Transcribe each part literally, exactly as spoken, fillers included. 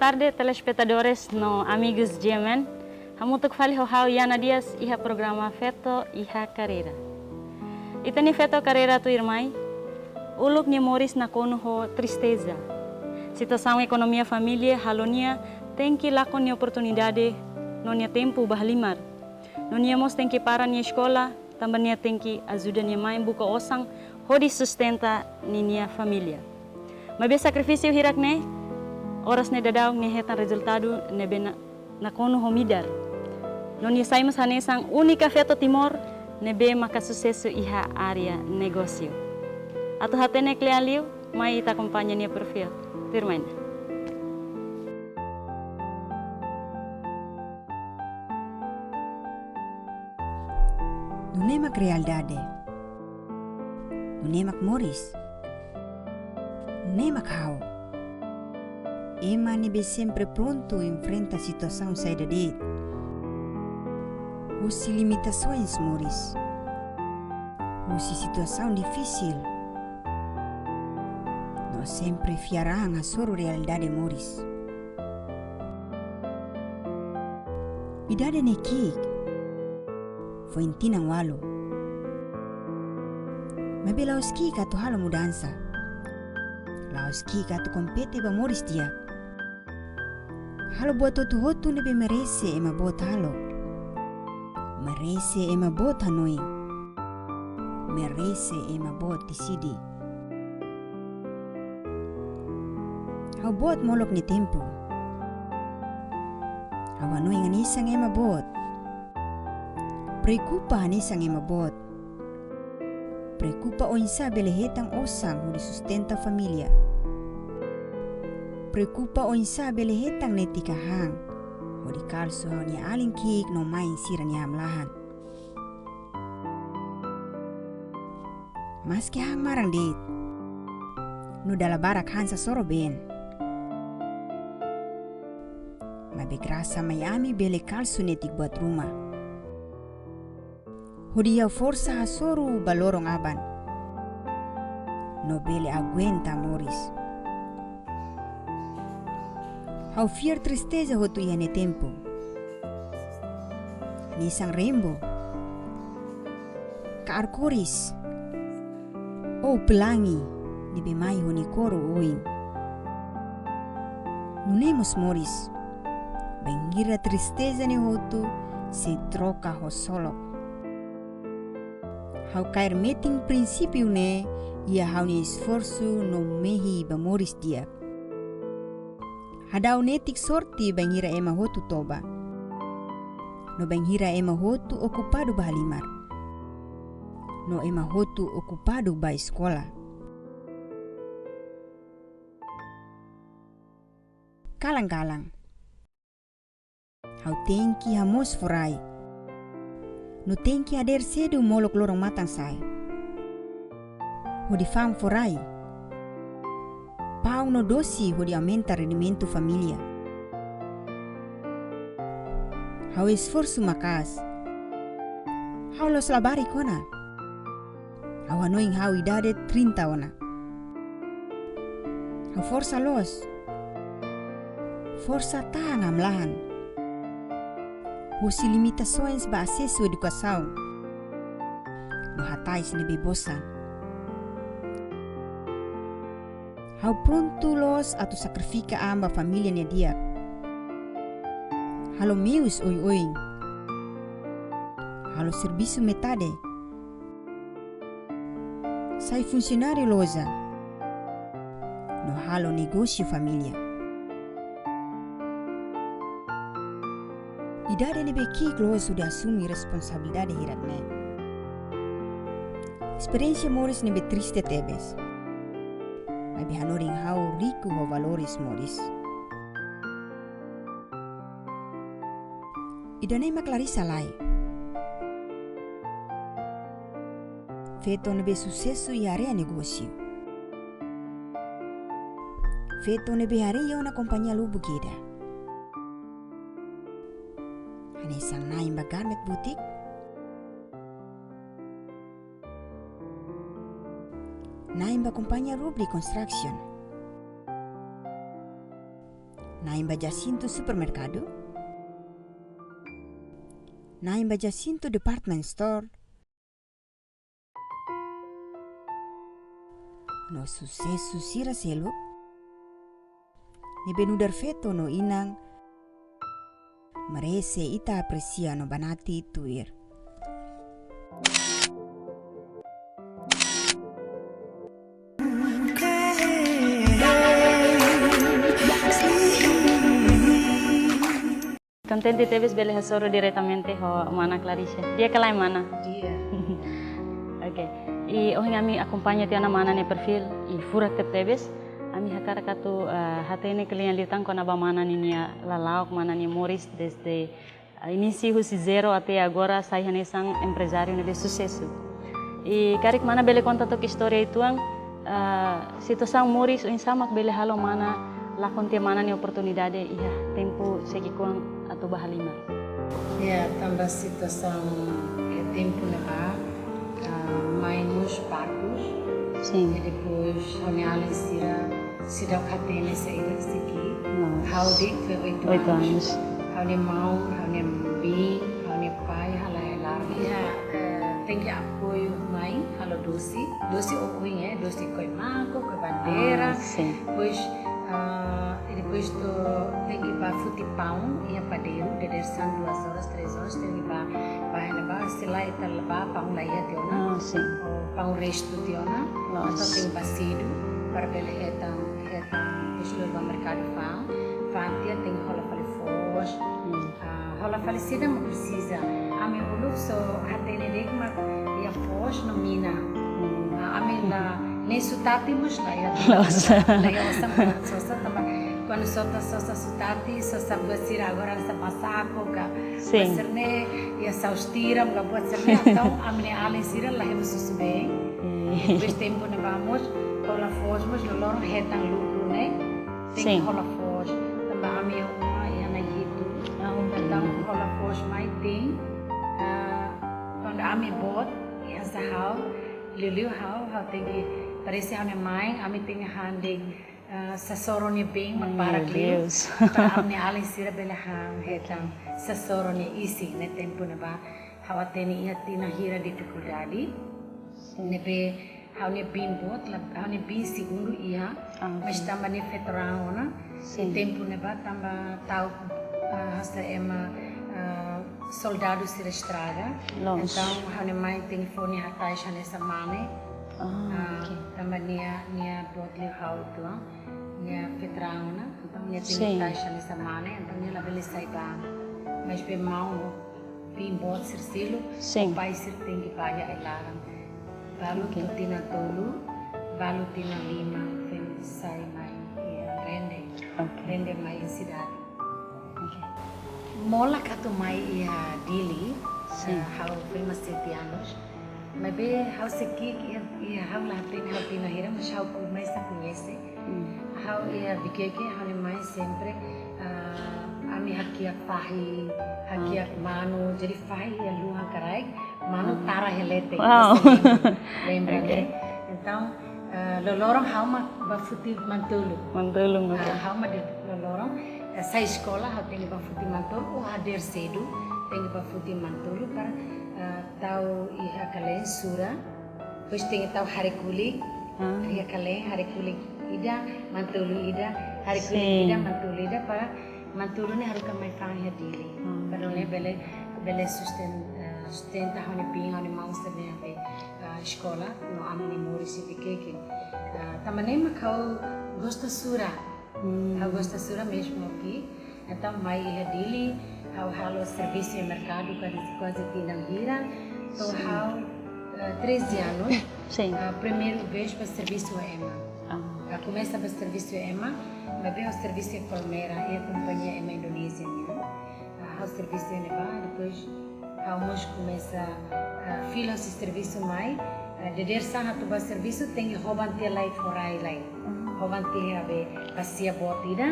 tarde, telespetadores no amigos G M N. Hamutuk fali ho ha'u Yana Dias iha programa Feto iha Karreira. Ita-nia feto karreira tuirmai, uluk nia moris nakonu ho tristeza. Situasaun ekonomia família halo nia tenke lakon nia oportunidade no nia tempu ba halimar. No nia mós tenke para nia eskola, tanba nia tenke ajuda nia mãe buka osan hodi sustenta ninia família. Maibé sakrifísiu hirak-ne'e, oras ne'e daudaun nia hetan rezultadu ne'ebé na-, nakonu ho midar. No nia sai mós hanesan únika feto Timor ne'ebé maka susesu iha área negósiu. Atu hatene kle'an liu, mai ita akompaña nia perfíl. Tuirmai ona. Nune'e mak realidade. Nune'e mak moris. Nune'e mak ha'u. Ema ne'ebé sempre prontu enfrenta situasaun saida de'it. Husi limitasoens moris. Husi situasaun difisil. No sempre fiar an hasoru realidade moris. Idade ne'e ki'ik. Foin tinan ualu. Maibé la'ós ki'ik atu halo mudansa. La'ós ki'ik atu kompete ba moris di'ak. Halo buat hotu-hotu ne'ebé merese ema boot halo. Merese ema boot hanoin. Merese ema boot deside. Ha'u boot molok nia tempu. Ha'u hanoin hanesan ema boot. Preokupa hanesan ema boot. Preokupa oinsá bele hetan osan hodi sustenta família. Preokupa oinsá bele hetan netik hahán hodi kalsu ha'u-nia alin ki'ik no mãe sira-nia hamlaha. Maski hahán maran de'it. No dala barak han sasoro been. Maibé grasa mai ami bele kalsu netik buat ruma. Hodi iha forsa hasoru ba loron aban. No bele aguenta moris. Ha'u fiar tristeza hotu iha nia tempu. Hanesan rembo. Ka arkoris. Ou pelangi ne'ebé mai ho nia kór oioin. Nune'e mós moris. Bainhira tristeza ne'e hotu sei troka ho solok. Ha'u kaer metin prinsípiu ne'e iha ha'u-nia esforsu no mehi ba moris di'ak. Hadau netik sorte bainhira ema hotu toba. No bainhira ema hotu okupadu ba halimar. No ema hotu okupadu ba eskola. Kalan-kalan. Ha'u tenke hamoos fó-rai. No tenke hadeer sedu molok loron-matan sa'e. Hodi fa'an fó-rai. Paun no dosi hodi aumenta rendimentu família. Ha'u esforsu maka'as. Ha'u la'ós labarik ona. Ha'u hanoin ha'u idade trinta ona. Ha'u forsa loos. Forsa tahan hamlaha. Husi limitasoens ba asesu edukasaun. No hatais ne'ebé bosan. Ha'u prontu loos atu sakrifika an ba família nia di'ak. Halo meius oioin. Halo servisu metade. Sai funsionáriu loja. No halo negósiu família. Idade ne'ebé ki'ik loos hodi asume responsabilidade hirak-ne'e. Esperiénsia moris ne'ebé triste tebes. Maibé hanorin ha'u riku ho valores moris. Ida-ne'e mak Clarissa Lai. Feto ne'ebé susesu iha área negósiu. Feto ne'ebé harii ona kompañia lubuk ida. Hanesan na'in ba garment boutique. Na'in ba kompañia Rubri Construction. Na'in ba Jacinto Supermerkadu, na'in ba Jacinto Department Store, no susesu sira seluk ne'ebé nu'udar feto no inan merese ita apresia no banati tuir. Kontente tebes bele hasoru diretamente ho mana Clarice. Di'ak ka lae, mana? Di'ak. Oke. I ohin ami akompaña tiha ona mana nia perfil, i furak tebetebes. Ami hakarak atu, eh, hatene kle'an liután kona-ba mana ninia lala'ok, mana nia moris desde, eh, inísiu husi zero até agora sai hanesan emprezáriu ne'ebé susesu. I karik mana bele konta took istória uitoan, eh, situasaun moris oinsá mak bele halo mana lakon tiha mana nia oportunidade iha tempu sei ki'ikoan atu bá halimar. Ya, tanba situasaun iha tempu ne'ebá, ah, mai mós parkus. Sin. I depois, ha'u-nia alin sira seidauk hatene saida sei ki'ik. Nossa. Ha'u de'it foin oito anos. Oito anos. Ha'u-nia maun, ha'u-nia biin, ha'u-nia pai hala'o iha laran. Ya, eh, tenke apoiu mai, halo dosi. Dosi oioin, eh, dosi koi mako, koi bandeira. Ah, sin. Depois, ah, e depois to'o, tenke bá foti paun iha padeiru, dadeer-saan duas horas, três horas, tenke bá, bá iha ne'ebá, se lae ita la bá, paun laiha tiha ona. Ah, sin. Ou paun restu tiha ona. Loos. Entaun tenke bá sedu, para bele hetan, hetan, depois lori bá merkadu fa'an, fa'an tiha tenke hola fali foos. Hmm. Ah, hola fali saida mak presiza. Ami uluk só hatene de'it mak iha foos no mina. Hmm. Ah, ami la, nein sutati mós laiha. Loos. Laiha osan para sosa tanba. Kuandu sosa, sosa sutati, sosa buat sira agora hanesan masaku ka. Sin. Buat sira-ne'e, iha saus tiram ka buat sira-ne'e, entaun ami-nia alin sira la hetan susubeen. Hmm. Depois tempu ne'ebá mós, hola foos mós, loroloron hetan lukru ne'e. Tenke, sin, hola foos, tanba ami uma iha na'in hitu. Ah, ok. Entaun hola foos mai de'it, ah, kuandu ami boot, iha sahau, liuliu ha'u, ha'u tenke, parese ha'u-nia main, ami tenke han de'it, ah, sasoro nia been mak, meu Deus, para liu. Para ami-nia alin sira bele han hetan sasoro nia isin, ne'e tempu ne'ebá ha'u hatene iha tinan hira difikuldade. Sin. Ne'ebé ha'u-nia biin boot, la, ha'u-nia biin segundu iha, ah, mas, sin, tanba nia veteranu ona, sin, i tempu ne'ebá tanba ta'uk, ah, hasa ema, ah, soldadu sira estraga. Loos. Entaun, ha'u-nia main tenke fó nia hatais hanesan mane. Ah, ah, ok. Tanba nia, nia boot liu ha'u uitoan, nia veteranu ona, entaun nia tenke, sin, hatais hanesan mane, entaun nia labele sai bá. Maibé maun, biin boot sira seluk, sin, pai sira tenke bá iha ai-laran. Balu, ok, to'o tinan tolu, balu tinan lima, foin sai mai iha Rende. Ok. Rende mai sidade. Ok. Molok atu mai iha Dili, sin, eh, ha'u foin mak sete anos. Maibé ha'u sei ki'ik iha, iha ha'u la hatene ha'u tinan hira, mas ha'u komesa koñese. Hmm. Ha'u iha Viqueque, ha'u-nia main sempre, ah, ami hakiak fahi, hakiak, ah, manu, jadi fahi iha luhan karaik, manu, ah, tara iha leten. Wow. Lembra, lembra, ok, ne'e? Entaun, ah, loroloron ha'u mak bá foti manu-tolun. Manu-tolun, ok. Ah, ha'u mak de'it loroloron, eh, sai eskola, ha'u tenke bá foti manu-tolun, ou hadeer sedu, tenke bá foti manu-tolun, para, ah, tau iha kaleen sura, depois tenke tau hare-kulik, ah, iha kaleen, hare-kulik ida, manu-tolun ida, hare-kulik, sin, ida, manu-tolun ida, para manu-tolun ne'e haruka mai fa'an iha Dili. Ah, para, ok, nune'e bele, bele susten-, eh, sustenta ha'u-nia biin, ha'u-nia maun sira-ne'e, eh, eskola, no ami-nia moris iha Viqueque. Eh, tanba ne'e mak ha'u gosta sura. Hmm. Ha'u gosta sura mezmu, ok. Entaun, mai iha Dili, ha'u halo servisu iha merkadu kuaze, kuaze tinan hira. To'o, sin, ha'u, eh, treze anos. Sin. Ah, primeira vez bá servisu iha ema. Ah. Ha'u komesa bá servisu iha ema, maibé ha'u servisu iha Colmera, iha kompañia ema Indonézia nian. Ah, ha'u servisu iha ne'ebá, depois ha'u mós komesa, ah, fila husi servisu mai, ah, dadeer-saan atu bá servisu, tenke hoban tiha lai fó rai lai. Hmm. Hoban tiha be basia boot ida,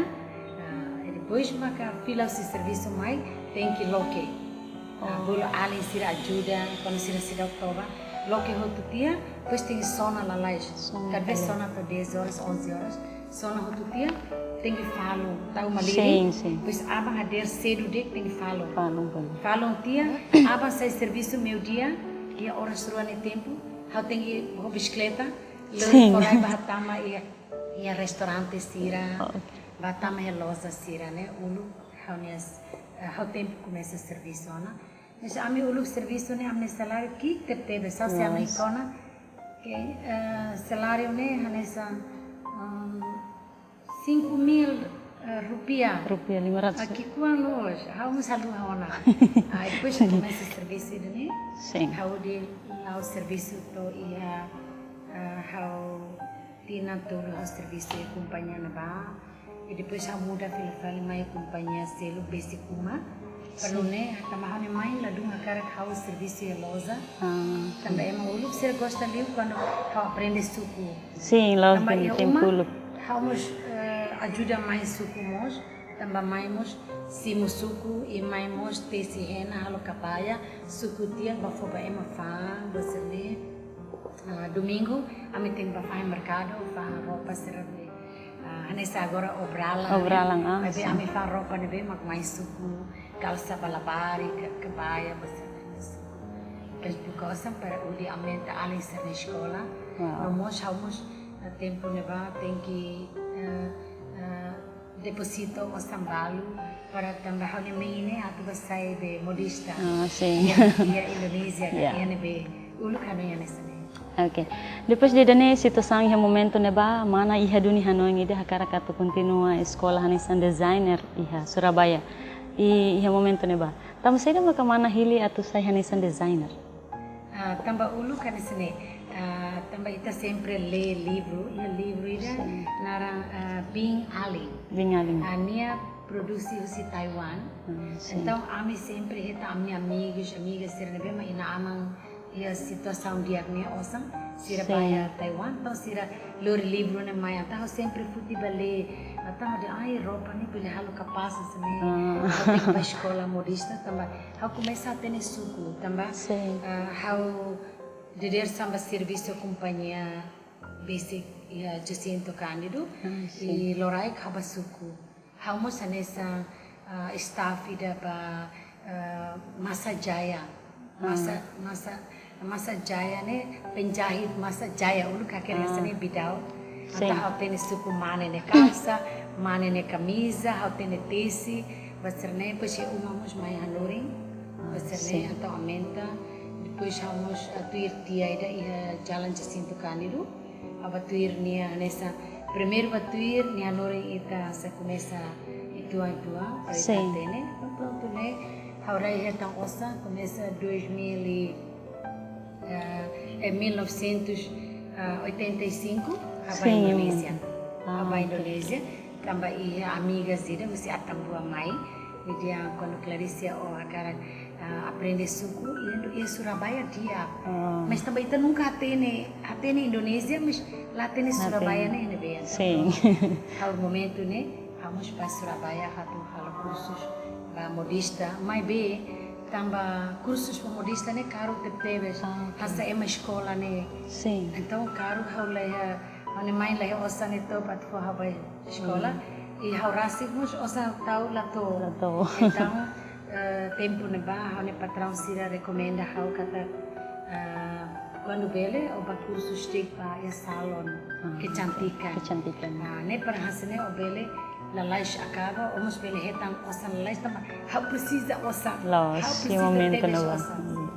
ah, i depois maka fila husi servisu mai, tenke loke. Ah, oh, bolu alin sira ajuda, kuandu sira seidauk toba, loke hotu tiha, depois tenke sona lalais. Sona lalais. Talvez sona to'o dez horas, onze horas, sona hotu tiha, tenke falun, tau malirin. Sin, sin. Depois aban hadeer sedu de'it tenke falun. Falun, falun. Falun tiha, aban sai servisu meiudia, iha oras rua nia tempu, ha'u tenke ho bisikleta, lori, sin, forai bá hatama iha, iha restaurante sira, oke, bá tama iha loja sira ne'e, uluk ha'u-nia s-, eh, ha'u tenke komesa servisu ona. Mas ami uluk servisu ne'e ami-nia saláriu ki'ik tebetebes, só se ami, loos, kona, ke, eh, saláriu ne'e hanesan, um, cinco mil, eh, rupiah. Rupiah lima ratus. Ah, ki'ikoan loos, ha'u mós haluha ona. Ah, depois komesa servisu ida-ne'e. Sin. Ha'u hodi la'o servisu to'o iha, eh, ha'u tinan tolu ha'u servisu iha kompañia ne'ebá. I depois ha'u muda fila fali mai kompañia seluk besik uma. Sin. Para nune'e, tanba ha'u-nia mãe ladún hakarak ha'u servisu iha loja. Ah. Tanba ema uluk sira gosta liu kuandu ha'u aprende suku. Sin, loos. Tanba duni iha tempu uma, uluk, ha'u mós, eh, ajuda mãe suku mós. Tanba mãe mós simu suku, i mãe mós tesi hena, halo kabaia, suku tiha, bá fó ba ema fa'an, ba sira-ne'e. Ah, domingu, ami tenke bá fahe merkadu, fa'an roupa sira-ne'e. Ah, hanesan agora obralan, obralan, ah, maibé, sin, ami fa'an roupa ne'ebé mak mãe suku, kalsa ba labarik, ka-, kabaia, ba sira-ne'e suku. Depois buka osan para hodi aumenta alin sira-nia eskola. Wow. No mós ha'u mós, ah, tempu ne'ebá tenke, ah, ah, deposita osan balu para tanba ha'u-nia mehi ne'e atu bá sai be modista. Ah, sin. Iha, iha Indonézia, ya, iha ne'ebé uluk hanoin hanesan ne'e. Oke. Depois de ida-ne'e situasaun iha momentu ne'ebá, mana iha duni hanoin ida hakarak atu kontinua eskola hanesan designer iha Surabaya. I iha momentu ne'ebá, tanba saida maka mana hili atu sai hanesan designer? Ah, tanba uluk hanesan ne'e, ah, tanba ita sempre lee livru, iha livru ida, sin, naran, ah, Bin Alin. Bin Alin. Ah, nia produsi husi Taiwan. Ah, sin. Entaun, ami sempre hetan ami-nia amigus, amigas sira ne'ebé mak inan-aman iha situasaun di'ak nia osan, sira, sin, bá iha Taiwan, entaun sira lori livru ne'e mai, entaun ha'u sempre foti bá lee, entaun ha'u dehan, ai, roupa ne'e bele halo kapás hanesan ne'e, ah, ha'u tenke bá eskola modista, tanba ha'u komesa hatene suku, tanba, sin, ah, ha'u dadeer-saan bá servisu kompañia besik iha Jacinto Cândido, ah, sin, i loraik ha'u bá suku. Ha'u mós hanesan, ah, staff ida ba, ah, Masa Jaya. Masa, ah, Masa, Masa Jaya ne'e penjahit Masa Jaya, uluk hakerek, ah, hanesan ne'e bidau. Sin. Entaun ha'u hatene suku mane nia kalsa, mane nia kamiza, ha'u hatene tesi, ba sira-ne'e, depois iha uma mós mãe hanorin, ah, ba sira-ne'e, sin, entaun aumenta. Depois ha'u mós, ah, tuir tia ida iha Jalan Jacinto Cândido. Ha'u bá tuir nia hanesan, primeiru bá tuir nia hanorin ita sei komesa uitoan-uitoan, para ita, sin, hatene. Entaun prontu ne'e, ha'u rai hetan osan, komesa dois mil e, eh, eh, mil novecentos e oitenta e cinco, ha'u bá, sin, Indonézia. Ah, ha'u bá, oke, Indonézia, tanba iha amiga ida husi Atambua mai, nia dehan kuandu Claricia ó hakarak, ah, aprende suku, iha, iha Surabaya di'ak. Ah. Mas tanba ita nunka hatene, hatene Indonézia, mas la hatene, la hatene Surabaya ne'e iha ne'ebé. Sin. Ha'u momentu ne'e, ha'u mós bá Surabaya atu halo kursus ba modista. Maibé, tanba kursus ba modista ne'e karu tebetebes. Ah, oke. Hanesan ema eskola ne'e. Sin. Entaun karu, ha'u la iha, ha'u-nia mãe la iha osan ne'e to'o atu fó ha'u bá eskola. Hmm. I ha'u rasik mós osan tau la to'o. La to'o. Entaun, eh, tempu ne'ebá, ha'u-nia patraun sira rekomenda ha'u katak, eh, kuandu bele, ó bá kursu estétika iha salon, ah, kecantikan. Kecantikan. Ah, ne'e para hanesan ne'e ó bele lalais akaba, ó mós bele hetan osan lalais tanba ha'u presiza osan. Loos, ha'u presiza, iha momentu tebes ne'ebá, osan. Hmm.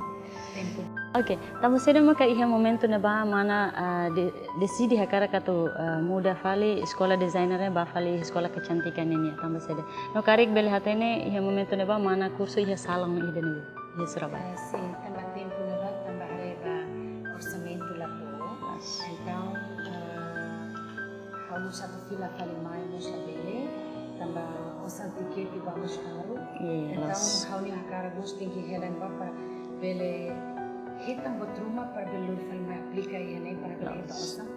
Tempu. Oke, tanba saida maka iha momentu ne'ebá mana, ah, de-, deside hakarak atu, ah, muda fali eskola designer ne'e bá fali eskola kecantikan nian, tanba saida? No karik bele hatene iha momentu ne'ebá mana kursu iha salon ida-ne'e, iha Surabaya. Ah, sin, tanba tempu ne'ebá, tanba haree ba orsamentu la to'o. Loos. Entaun, ah, ha'u mós atu fila fali mai mós labele, tanba osan tikete bá mós karu. Iya, entaun, loos, ha'u-nia hakarak mós tenke hela ne'ebá para bele hetan buat ruma para bele lori fali mai aplika iha ne'e para bele, loos, hetan osan.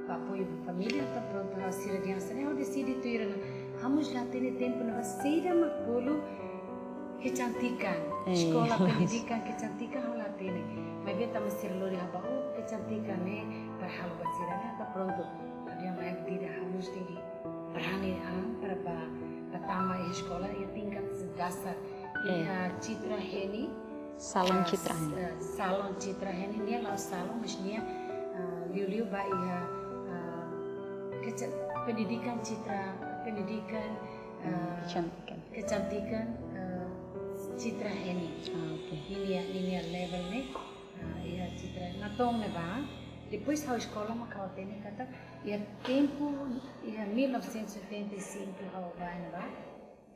Ba apoiu ba família, entaun prontu, ha'u sira dehan hanesan ne'e, ha'u deside tuir ona. Ha'u mós la hatene tempu ne'ebá saida mak bolu kecantikan. Eh, eskola, loos, pendidikan kecantikan ha'u la hatene. Maibé tanba sira lori ha'u bá, oh, kecantikan ne'e para halo ba sira ne'e, entaun prontu. Ha'u dehan mai ida ha'u mós tenke Hani an para ba, ba tama iha eskola iha tingkat dasar. Eh. Iha Citra Heni. Salon, ah, Citra Heni. Eh, Salon Citra Heni, nia la'ós salon, mas nia, ah, liuliu ba iha, ah, keca-, pendidikan citra, pendidikan, ah, kecantikan. Kecantikan, ah, Citra Heni. Ah, oke. Ninia, ninia level ne'e, ah, iha Citra, natoon ne'ebá. Depois ha'u eskola mak ha'u hatene katak, iha tempu, iha mil novecentos e oitenta e cinco ha'u bá ne'ebá.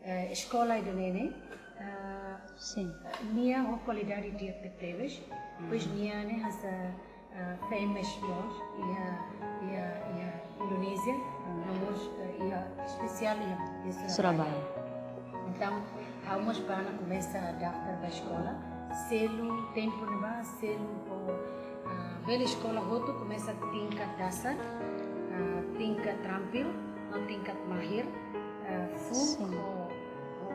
Eh, eskola ida-ne'e ne'e, ah, sin, nia ho kualidade di'ak tebetebes. Depois nia ne'e hanesan, ah, famous mós iha, iha, iha Indonézia, no mós, eh, iha espesiál iha, iha Surabaya. Surabaya. Entaun, ha'u mós bá ona komesa daftar ba eskola, selu tempu ne'ebá, selu ho, ah, bele eskola hotu komesa tingkat dasar, ah, tingkat trampil, no tingkat mahir, ah, fuuk, sin, ho, ho,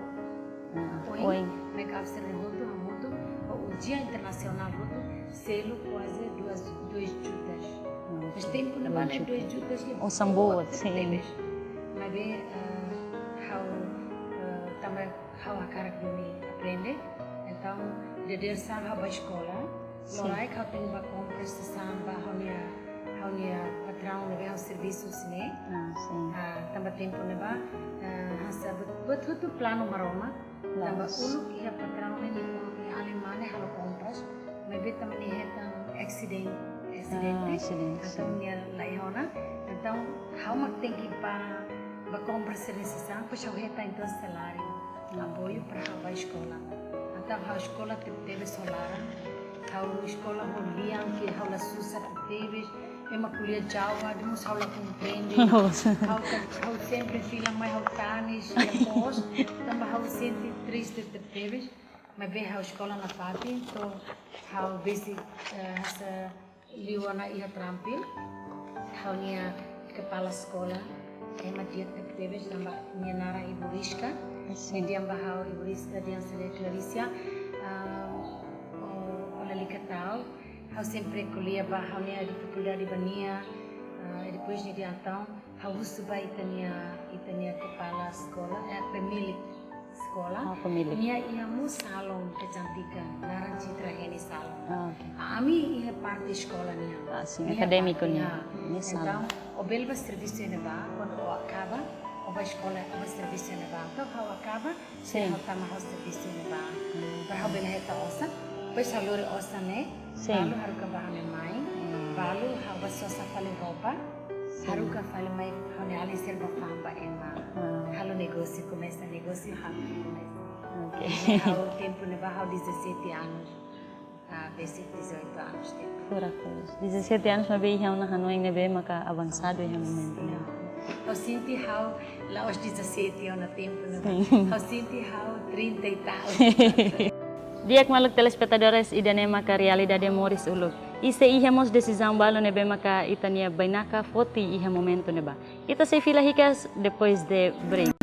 ah, oin, oin, mak afsir hotu, hamutuk ho ujian internasionál hotu, selu kuaze duas, duas jutas. Ah, mas tempu ne'ebá ne'e duas jutas. Duas jutas ne'e osan boot, sin, tebes. Maibé, ah, ha'u, ah, tanba ha'u hakarak duni aprende. Entaun, dadeer-saan ha'u bá eskola. Sin. Loraik ha'u tenke bá kompras sasán ba ha'u-nia, ha'u-nia patraun ne'ebé ha'u servisu ne'e. Ah, sin. Ah, tanba tempu ne'ebá, ah, hanesan buat, buat hotu planu Maromak. Tanba, loos, uluk iha patraun ne'e, nia uluk iha Alemanha halo kompras. Maibé tanba nia hetan asidente, asidente. Ah, asidente, entaun, sin, nia laiha ona. Entaun, ha'u mak tenke bá, bá kompras sira-ne'e sasán, depois ha'u hetan entaun saláriu, ah, apoiu para ha'u bá eskola. Entaun ha'u eskola tebetebes ho laran. Ha'u eskola ho lian ke ha'u la susar tebetebes. Ema ko'alia Jawa, depois ha'u la komprende. Loos. Ha'u ka-, ha'u sempre fila mai ha'u tanis, depois, tanba ha'u sente triste tebetebes. Maibé ha'u eskola nafatin, entaun ha'u besik, eh, hanesan liu ona iha trampil. Ha'u-nia kepala eskola, ema di'ak tebetebes, tanba nia naran Ibu Riska. Sin. Nia dehan ba ha'u, Ibu Riska, dehan sira Clarisia, ah, ó, ó lalika ta'uk, ha'u sempre ko'alia ba ha'u-nia difikuldade ba nia, ah, i depois nia dehan entaun, ha'u husu ba ita-nia, ita-nia kepala eskola, eh, pemilik eskola. Ah, pemilik. Nia iha mós salon kecantikan, naran Citra Heni Salon. Ah, oke. Ami iha parte eskola nian. Ah, sin, akadémiku nian. Nia parte, ah. Nia salon. Entaun, ó bele bá servisu iha ne'ebá, kuandu ó akaba, ó bá eskola, ó bá servisu iha ne'ebá. Entaun, ha'u akaba, sin, ha'u tama ha'u servisu iha ne'ebá. Hmm. Para ha'u bele hetan osan, depois ha'u lori osan ne'e, sin, balu haruka ba ha'u-nia mai, hmm, balu ha'u bá sosa fali roupa, sin, haruka fali mai ha'u-nia alin sira bá fa'an ba ema. Hmm. Halo negósiu, komesa negósiu, ha'u komesa. Oke. Ha'u tempu ne'ebá ha'u dezassete anos. Ah, besik dezoito anos tempu. Furak loos. Dezassete anos maibé iha ona hanoin ne'ebé maka avansadu iha momentu ne'e. Ha'u sente ha'u la'ós dezassete ona tempu ne'ebá. Sin. Ha'u sente ha'u trinta e tal. Di'ak maluk telespetadores, ida-ne'e maka realidade moris uluk. I sei iha mós desizaun balu ne'ebé maka ita-nia bainaka foti iha momentu ne'ebá. Ita sei fila hikas depois de break.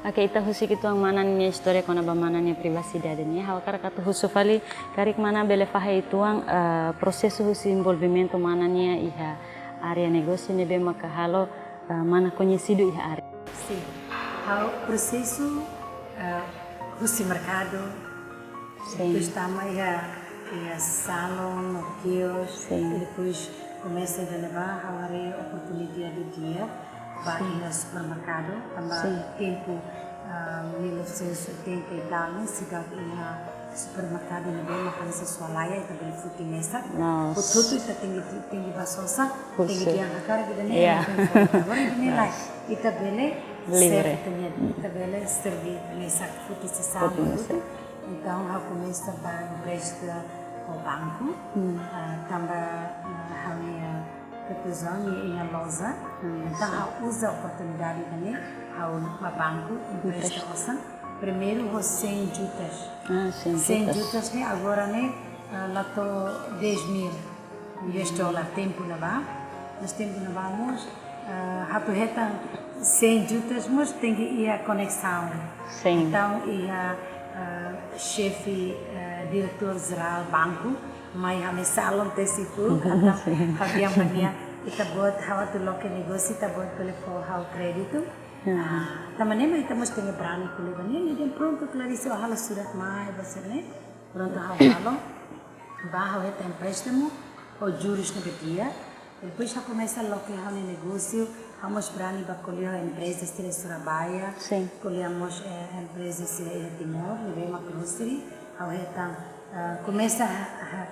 Oke, ita husik uitoan mana nia istória kona-ba mana nia privasidade nian. Ha'u hakarak atu husu fali, karik mana bele fahe uitoan, eh, prosesu husi envolvimentu mana nian iha área negósiu ne'ebé maka halo, eh, mana koñesidu iha área. Sin. Ha'u prosesu, eh, husi merkadu, sin, depois tama iha, iha salon, no kios, sin, i depois komesa ida-ne'ebá, ha'u haree oportunidade di'ak, bá, sin, iha supermerkadu, tanba, sin, tempu, ah, mil novecentos e oitenta e tal, ne'e, seidauk iha supermerkadu ne'ebé mak hanesan sua-laiha, ita bele foti mesak. Loos. Hotu-hotu ita tenke, tenke bá sosa, tenke, husu, dehan hakarak ida-ne'e, ya, agora ida-ne'e, loos, lae. Ita bele, livre, serve ita-nia, ita bele serve mesak, foti sasán, foti mesak, hotu-hotu. Entaun, ha'u komesa bá empresta ho banku, hmm, ah, tanba, ah, ha'u-nia, ah, katuzaun iha loja. Hmm, entaun, sin, ha'u uza oportunidade ida-ne'e, ha'u bá banku, empresta, empresta osan. Primeiru ho cem jutas. Ah, cem jutas. Cem jutas ne'e, agora ne'e, ah, la to'o dez mil U S dollar tempu ne'ebá. Mas tempu ne'ebá mós, ah, atu hetan cem jutas mós tenke iha koneksaun. Sin. Entaun, iha, ah, xefe, ah, diretór jerál banku, Mai ha'u-nia salon tesi fuuk, entaun ha'u dehan ba nia, ita-boot, ha'u atu loke negósiu, ita-boot bele fó ha'u kréditu. Ah, tanba ne'e mak ita mós tenke brani ko'alia ba nia, nia dehan prontu, Clarice, ó halo surat mai, buat sira-ne'e. Prontu, ha'u halo, bá ha'u hetan empréstimu ho juros ne'ebé di'ak. Depois ha'u komesa loke ha'u-nia negósiu, ha'u mós brani bá ko'alia ho empreza sira iha Surabaya. Sin. Ko'alia mós, eh, empreza sira iha Timor, ne'ebé mak grocery. Ha'u hetan, eh, komesa ha-, ha-,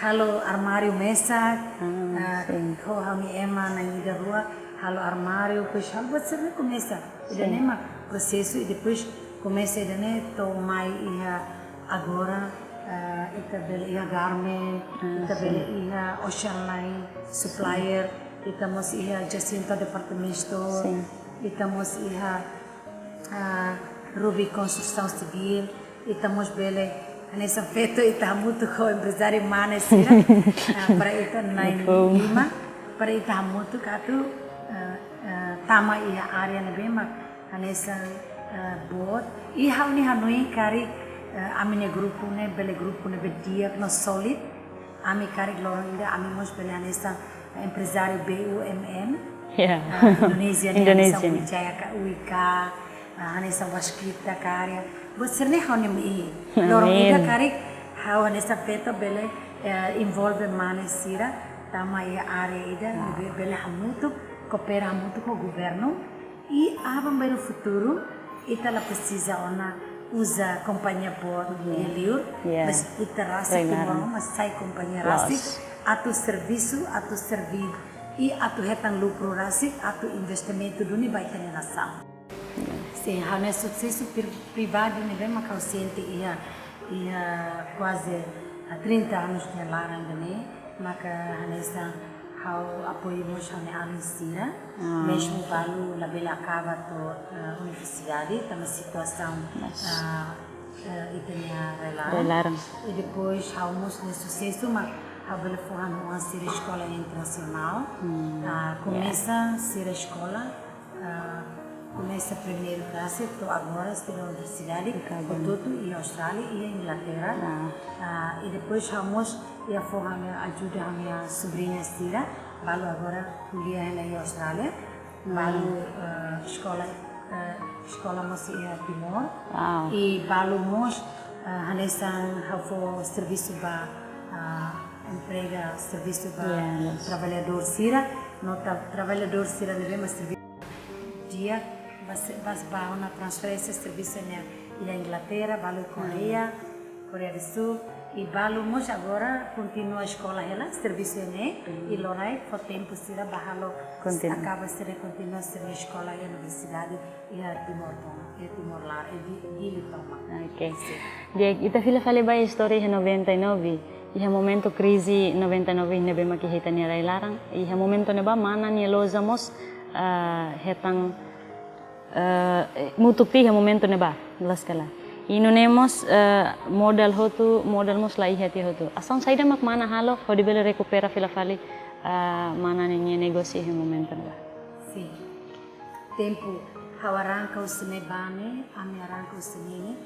halo armáriu mesak, ah, eh, sin, ho ha'u-nia ema na'in ida rua, halo armáriu, depois halo buat sira-ne'e komesa. Ida, sin, ne'e mak prosesu, i depois komesa ida-ne'e to'o mai iha agora, eh, ita bele iha garment, ah, ita bele, sin, iha Ocean Line supplier, ita mós iha Jacinto Department Store, sin, ita mós iha, ah, Ruby Construção Civil, ita mós bele, hanesan feto, ita hamutuk ho emprezáriu mane sira, ah, para ita na'in lima, para ita hamutuk atu, ah, ah, tama iha área ne'ebé mak hanesan, eh, boot. I ha'u-nia hanoin karik, eh, ami-nia grupu ne'e bele grupu ne'ebé di'ak no solid. Ami karik loron ida ami mós bele hanesan emprezáriu B U M M. Ya. Eh, Indonézia nian, Indonézia hanesan nian. Wijaya ka, Wika, eh, hanesan Waskita Karya. Buat sira-ne'e ha'u-nia mehi. Loron ida, amin, karik ha'u hanesan feto bele, eh, envolve mane sira, tama iha área ida, ah, ne'ebé bele hamutuk, koopera hamutuk ho governu. I aban-bainrua futuru, ita la presiza ona uza kompañia boot, mhm, iha liur, yes, mas ita rasik, rai-laran, timoroan mak sai kompañia, loos, rasik, atu servisu, atu serví, i atu hetan lukru rasik, atu investimentu duni ba ita-nia nasaun. Yes. Sin, ha'u-nia susesu pri-, pribadi ne'ebé mak ha'u sente iha, iha kuaze, ah, trinta anos nia laran ida-ne'e, maka hanesan ha'u apoiu mós ha'u-nia alin sira, ah, mezmu balu labele akaba to'o, eh, universidade, tanba situasaun, mas, ah, eh, ita-nia rai-laran. Rai-laran. I depois ha'u mós nia susesu mak ha'u bele fó ha'u-nia oan sira eskola internasionál. Hmm, ah, ya. Komesa sira eskola, ah, komesa primeiru klase to'o agora sira universidade, hotu-hotu iha Austrália, iha Inglaterra. Ah. Ah, i depois ha'u mós iha fó ha'u-nia ajuda ha'u-nia sobriña sira, balu agora ko'alia hela iha Austrália, balu, hmm, eh, eskola, eh, eskola mós iha Timor. Wow. I balu mós, eh, hanesan ha'u fó servisu ba, ah, emprega servisu ba, ya, loos, traballadór sira, no tra-, traballadór sira ne'ebé mak servi- di'ak, bas, bas ba ona transferénsia servisu ne'e iha Inglaterra, balu Koreia, hmm, Koreia do Sul, i balu mós agora kontinua eskola hela, servisu ne'e, hmm, i loraik fó tempu sira ba halo, kontinua, akaba sira kontinua sira eskola iha universidade iha Timor Tun, iha Timor laran, iha Di-, Dili tomak. Ok. Sin. Di'ak, ita fila fali ba istória iha noventa e nove, iha momentu krize noventa e nove ne'ebé mak iha ita-nia rai-laran, iha momentu ne'ebá mana nia loja mós, ah, hetan, eh, mutuk tiha momentu ne'ebá, jelas ka lae. I nune'e mós, eh, modal hotu, modal mós la iha tiha hotu. Asaun saida mak mana halo, hodi bele rekupera fila fali, eh, mana nia negósiu iha momentu ne'ebá? Sin. Tempu ha'u arranka husi ne'ebá ne'e, ami arranka husi ne'e,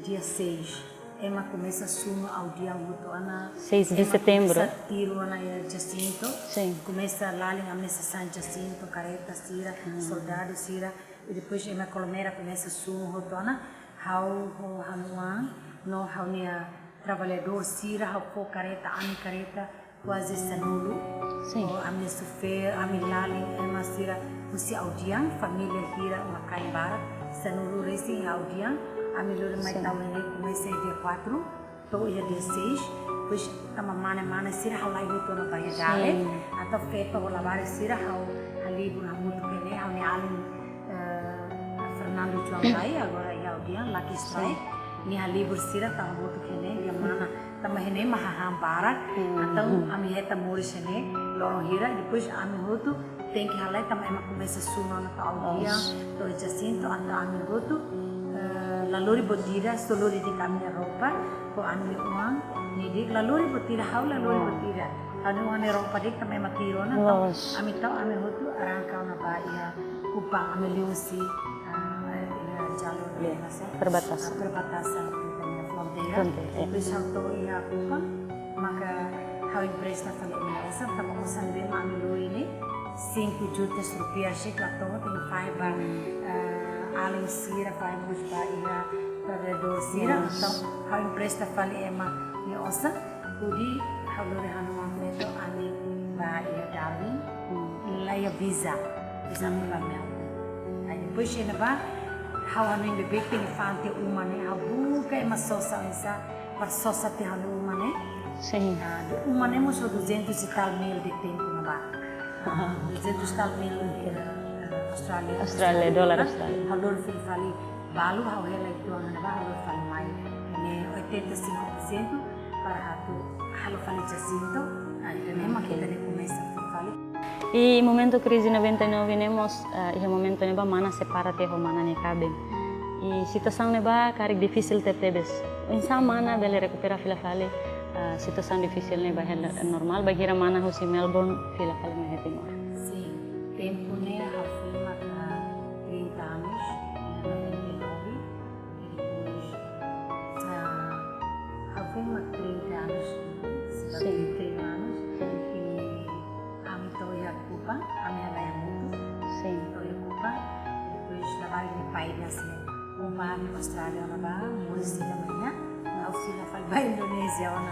dia seis. Ema komesa sunu aldeia hotu ona. Seis de setembro. Ema komesa tiru ona iha Jacinto. Sin. Komesa lalin ami-nia sasán Jacinto, kareta sira, hmm, soldadu sira. I depois ema Kolomera komesa sunu hotu ona. Ha'u ho ha'u-nia oan, no ha'u-nia traballadór sira, ha'u fó kareta, ami kareta, kuaze sanulu. Sin. Ho ami-nia xofér, ami lalin, ema sira husi aldeia, família hira, uma kain barak, sanulu resin iha aldeia, ami lori mai, sin, tau ne'e komesa dia quatro, to'o iha dia seis, depois tanba mane-mane sira halai hotu ona ba iha dale, sin, entaun feto ho labarik sira ha'u halibur hamutuk iha ne'e, ha'u-nia alin, eh, Fernando João Lai, agora iha aldeia, Lucky Strike, sin, nia halibur sira tau hamutuk iha ne'e, dehan mana, tanba iha ne'e mak hahán barak, hmm, entaun ami hetan moris iha ne'e loron hira, depois ami hotu tenke halai tanba ema komesa sunu ona to'o aldeia, loos, to'o Jacinto, entaun ami hotu, eh, la lori buat ida, só lori de'it ami-nia roupa, ho ami-nia oan, nia de'it la lori buat ida, ha'u la lori, wow, buat ida. Ha'u-nia oan nia roupa de'it tanba ema tiru ona, entaun, loos, ami tau, ami hotu arranka ona ba iha Kupang, ami liu husi, ah, iha jalur, ya, ema sira, perbatasan, ah, perbatasan, ita-nia fronteira. Fronteira, ya. Depois ha'u to'o iha Kupang, Maka ha'u empresta fali ema nia osan, tanba osan ne'ebé mak ami lori ne'e cinco jutas rupiah, se la to'o, tenke fahe ba, eh, alin sira, fahe mós ba iha trabalhadór sira. Yes. Entaun ha'u empresta fali ema nia osan, hodi ha'u lori ha'u-nia oan feto ami ba iha Darwin, la iha visa, visa ba Melbourne. Aí depois iha ne'ebá, ha'u hanoin beibeik tenke fa'an tiha uma ne'e, ha'u buka ema sosa oinsá, para sosa tiha ha'u-nia uma ne'e. Sin. Ah, uma ne'e mós duzentos e tal mil de tempu ne'ebá. Ah, duzentus tal mil, eh, Austrália. Austrália, dolar Austrália. Ha'u lori fila fali balu, ha'u hela uitoan ne'ebá, ha'u lori fali mai. Ne'e oitenta e cinco por cento para atu halo fali Jacinto. Aí ida-ne'e mak ita-nia komesa fila fali. I momentu krize noventa e nove ne'e mós, eh, iha momentu ne'ebá mana separa tiha ho mana nia kaben. I situasaun ne'ebá karik difisil tebetebes. Oinsá mana bele rekupera fila fali, eh, situasaun difisil ne'e ba hela normál, bainhira mana husi Melbourne fila fali mai iha Timor? Sin, tempu ne'e ha'u foin mak trinta anos, iha noventa e nove. E depois, ah, ha'u foin mak trinta anos, sin, trinta anos, i ami to'o iha Kupa, ami halai hamutuk. Sin. To'o iha Kupa, depois labarik nia pai dehan, Kupa, ami Austrália ona bá, moris sira mai ona, ha'u fila fali ba Indonézia ona.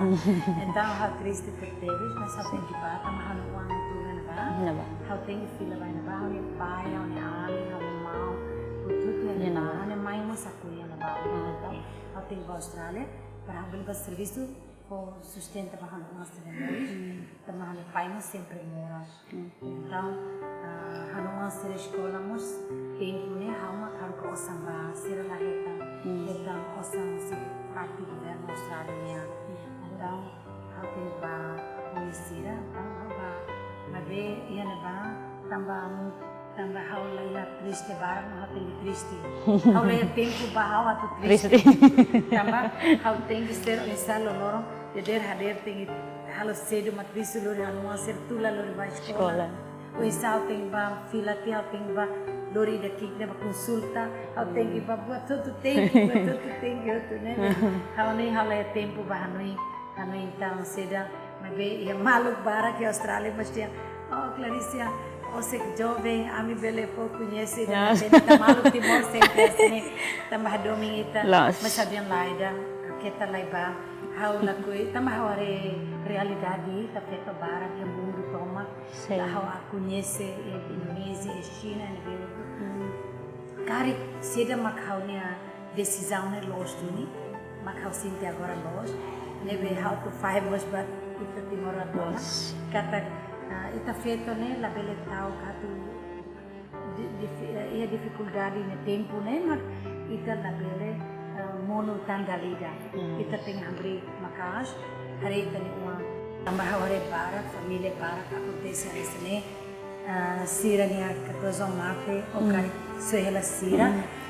Entaun ha'u triste tebetebes, mas ha'u tenke bá, tanba ha'u-nia oan hotu iha ne'ebá. Ne'ebá. Ha'u tenke fila ba iha ne'ebá, ha'u-nia pai, ha'u-nia alin, ha'u-nia maun, hotu-hotu iha ne'ebá, ha'u-nia mãe mós iha ne'ebá. Entaun ha'u tenke bá Austrália, para ha'u bele bá servisu, hodi sustenta ba ha'u-nia oan sira-nia moris, tanba ha'u-nia pai mós sempre moras. Entaun, ah, ha'u-nia oan sira eskola mós, tempu ne'e ha'u mak haruka osan ba sira, la hetan, hetan osan husi parte governu Austrália nian. Entaun ha'u tenke bá apoiu sira, entaun ha'u bá, maibé iha ne'ebá, tanba, tanba ha'u la iha triste barak, no ha'u tenke triste. Ha'u la iha tempu ba ha'u atu triste. Triste. Tanba ha'u tenke ser oinsá loron, dadeer hadeer tenke halo sedu mak triste, lori ha'u-nia oan sira tula lori bá eskola. Eskola. Oinsá ha'u tenke bá fila tiha, ha'u tenke bá lori ida ki'ik ne'e bá konsulta, ha'u tenke bá buat hotu, tenke buat hotu, tenke hotu ne'e. Ha'u ne'e ha'u la iha tempu ba hanoin, hanoin tan seda, maibé iha maluk barak iha Austrália mós dehan, "Oh, Clarissa, ó sei joven, ami bele fó koñese, ya, ita maluk Timor sempre hanesan ne'e." Tanba hadomi ita, loos, mas sabian lae ida, keta laiha ba, ha'u lakohi, tanba ha'u haree realidade ita feto barak iha mundu tomak. Sin. La ha'u koñese, eh, Indonézia, eh, Xina, ne'ebé hotu. Karik saida mak ha'u-nia desizaun ne'e loos duni, mak ha'u sente agora loos, ne'ebé ha'u atu fahe mós ba ita timoroan tomak. Loos. Katak, ah, ita feto ne'e labele ta'uk atu di-, difi-, eh, iha difikuldade ne'e tempu ne'e, mak ita labele, eh, monu tan dala ida. Ita tenke hamriik maka'as, haree ita-nia oan. Tanba ha'u haree barak, família barak akontese hanesan ne'e. Ah, sira-nia katuas-oan mate, ou karik soe hela sira.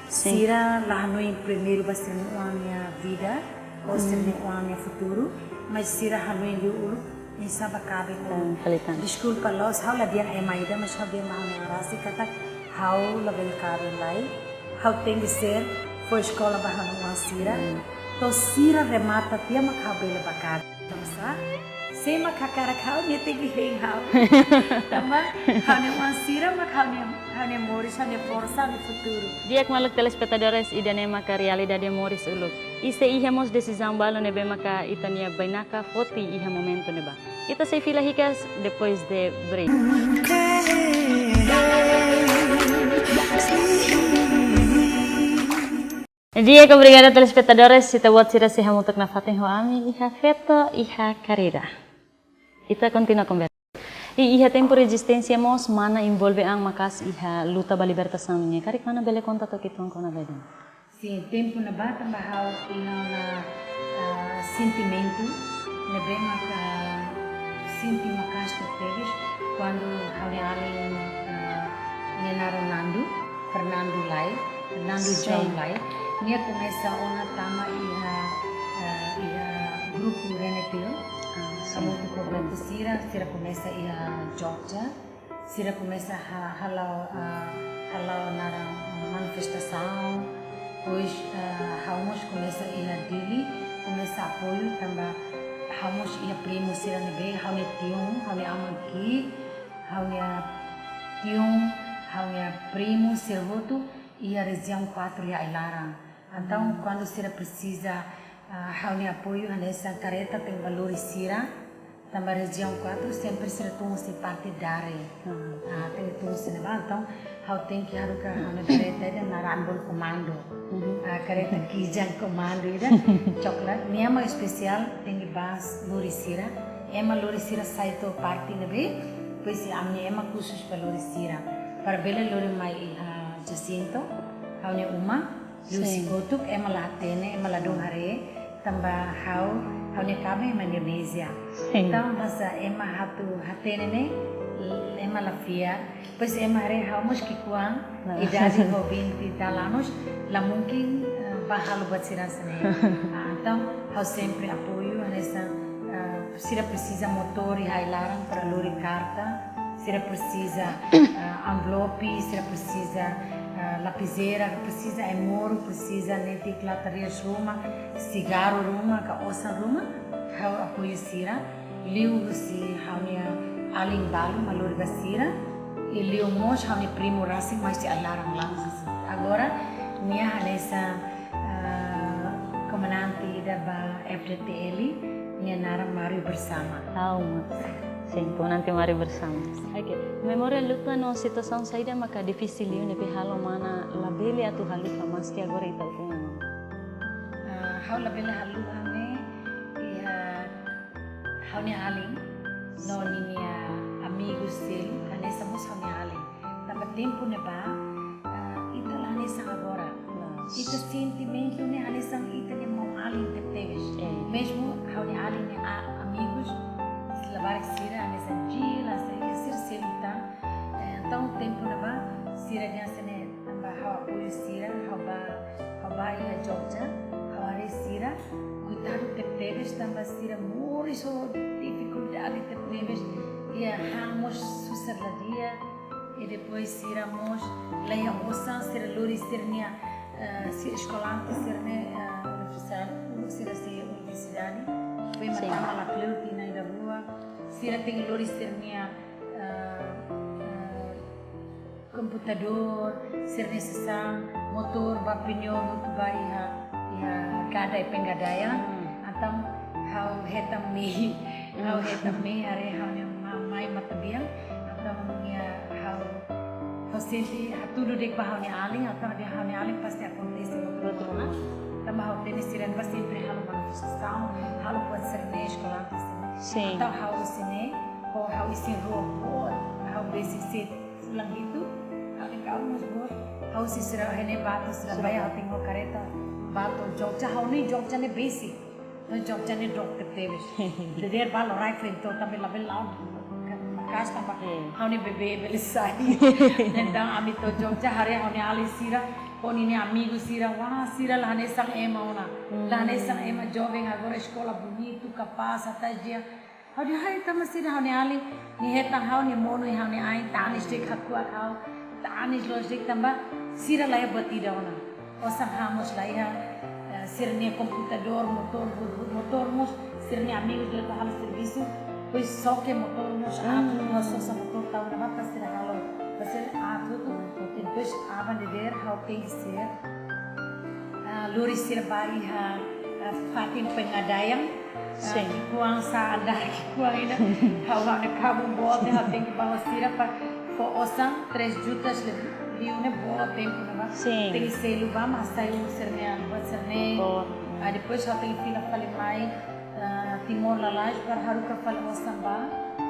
Sin. Sira la hanoin primeiru ba sira-nia oan nia vida, ou sira-nia oan nia futuru, mas sira hanoin liu uluk, oinsá bá kaben uluk. Tan, fali tan. Deskulpa loos, ha'u la dehan ema ida, mas ha'u dehan ba ha'u-nia an rasik katak ha'u labele kaben lai. Ha'u tenke ser, fó eskola ba ha'u-nia oan sira. To'o sira remata tiha mak ha'u bele bá kaben. Tanba sá, sé mak hakarak ha'u, nia tenke hein ha'u. Tanba ha'u-nia oan sira mak ha'u-nia, ha'u-nia moris, ha'u-nia forsa, ha'u-nia futuru. Di'ak maluk telespetadores, ida-ne'e maka realidade moris uluk. I sei iha mós desizaun balu ne'ebé maka ita-nia bainaka foti iha momentu ne'ebá. Ita sei fila hikas depois de break. Di'ak, obrigada telespetadores, ita-boot sira sei hamutuk nafatin ho ami iha Feto iha Karida. Ita kontinua konversa. I iha tempu rezisténsia mós mana envolve an maka'as iha luta ba libertasaun nian. Karik mana bele konta took uitoan kona-ba ida-ne'e? Sin, tempu ne'ebá tanba ha'u iha ona, ah, sentimentu ne'ebé maka sente maka'as tebes kuandu ha'u-nia alin, ah, nia naran Nando, Fernando Lai, Nando João Lai. Nia komesa ona tama iha, ah, iha grupu Renetil. Ah, sin. Hamutuk ho grupu sira, sira komesa iha Jogja. Sira komesa ha-, hala'o, ah, hala'o naran, ah, manifestasaun. Depois, ah, ha'u mós komesa iha Dili, komesa apoiu tanba Ha'u mós iha primu sira ne'ebé, ha'u-nia tiun, ha'u-nia aman ki'ik, ha'u-nia tiun, ha'u-nia primu sira hotu iha rejiaun kuatru iha ai-laran. Entaun, kuandu sira presiza, ah, ha'u-nia apoiu, hanesan karreta tenke ba lori sira, tanba rejiaun kuatru sempre sira tun husi parte Dare. Ah, tenke tun husi ne'ebá, entaun, ha'u tenke haruka ha'u-nia karreta ida naran bolu komandu. Ah, karreta kijang komandu ida. Coklat, nia ema espesiál tenke ba lori sira. Ema lori sira sai to'o parte ne'ebé, depois ami-nia ema khusus ba lori sira. Para bele lori mai iha Jacinto, ha'u-nia uma, liuhusi kotuk, ema la hatene, ema ladún haree, tanba ha'u, ha'u-nia kaben ema Indonézia. Entaun, hanesan ema atu hatene ne'e, ema la fiar, depois ema haree ha'u mós ki'ikoan, idade ho vinte e tal anos, la mungkin, eh, ba halo buat sira hanesan ne'e. Ah, entaun, ha'u sempre apoiu, hanesan, ah, sira presiza motór iha ai-laran para lori karta, sira presiza, ah, envelope, sira presiza, ah, lapizeira, presiza ai-moruk, presiza netik lata riis ruma, sigarru ruma, ka osan ruma, ha'u apoiu sira. Liuhusi ha'u-nia alin balu mak lori ba sira, i liu mós ha'u-nia primu rasik mai husi ai-laran langsung. Agora, nia hanesan, ah, komandante ida ba F D T L, nia naran Mari Bersama. Ha'u mós. Sin, komandante Mari Bersama. Oke, memória luta no situasaun saida maka difisil liu ne'ebé halo mana labele atu haluha maski agora ita ukun ona? Ah, ha'u labele haluha ne'e, iha ha'u-nia alin, no ninia amigu seluk, hanesan mós ha'u-nia alin. Tanba tempu ne'ebá, ah, ita la hanesan agora. Ita sentimentu ne'e hanesan ita-nia maun-alin tebetebes. Mezmu ha'u-nia alin nia a-, amigus, labarik sira hanesan Jila, sira, sira seluk tan. Eh, entaun tempu ne'ebá, sira dehan hanesan ne'e, tanba ha'u apoiu sira, ha'u ba, ha'u ba iha Jogja, ha'u haree sira, koitadu tebetebes, tanba sira moris ho difikuldade tebetebes, iha han mós susar la di'ak, i depois sira mós la iha osan, sira lori sira-nia, eh, sira eskolante sira-ne'e, eh, universidade, uluk sira sei universidade, foin mak tama lakleur tinan ida rua, sira tenke lori sira-nia, eh, eh, komputadór, sira-nia sasán, motór, ba pneu, hotu ba iha, iha Gada, iha Pengadaian. Entaun ha'u hetan mehi, ha'u hetan mehi, haree ha'u-nia ma-, mai matan-bian. Entaun nia ha'u, ha'u sente hatudu de'it ba ha'u-nia alin, entaun dehan ha'u-nia alin pasti akontese buat ruma. Tanba ha'u hatene sira-ne'ebá sempre halo manifestasaun, halo buat sira-ne'e, eskolante sira-ne'e. Entaun ha'u husi ne'e, ho ha'u isin-rua boot, ha'u besik se fulan hitu, ha'u-nia kaben mós boot, ha'u husi sira-ne'e bá to'o sira-ne'ebá, ha'u tenke ho karreta bá to'o Jogja, ha'u-nia Jogja ne'e besik. No Jogja ne'e dook tebetebes. Dadeer bá loraik foin to'o, tanba labele la'o maka'as tanba ha'u-nia bebé bele sai. Entaun ami to'o Jogja haree ha'u-nia alin sira, ho ninia amigu sira, wah, sira la hanesan ema ona. La hanesan ema joven agora, eskola bonitu, kapás, atas dia. Ha'u dehan, "Ai, tanba sira ha'u-nia alin, nia hetan ha'u, nia monu ha'u-nia ain, tanis de'it hakuak ha'u, tanis loos de'it tanba sira la iha buat ida ona." Osan han mós la iha, eh, sira-nia komputadór, motór, buat, buat, motór mós, sira-nia amigu sira la halo servisu, depois soke motór mós, atu, mós sosa motór tau ne'ebá para sira halo, para sira atu, depois aban dadeer ha'u tenke ser, ah, lori sira ba iha, ah, fatin Pengadaian, ah, ki'ikoan sá andar ki'ikoan ida. Ha'u ha'u-nia kabun boot, ha'u tenke ba ho sira para fó osan três jutas liu ne'e boot tempu ne'ebá. Tenke selu ba, mas sai sira-ne'e, buat sira-ne'e. Ah, depois ha'u tenke fila fali mai, ah, Timor lalais para haruka fali osan ba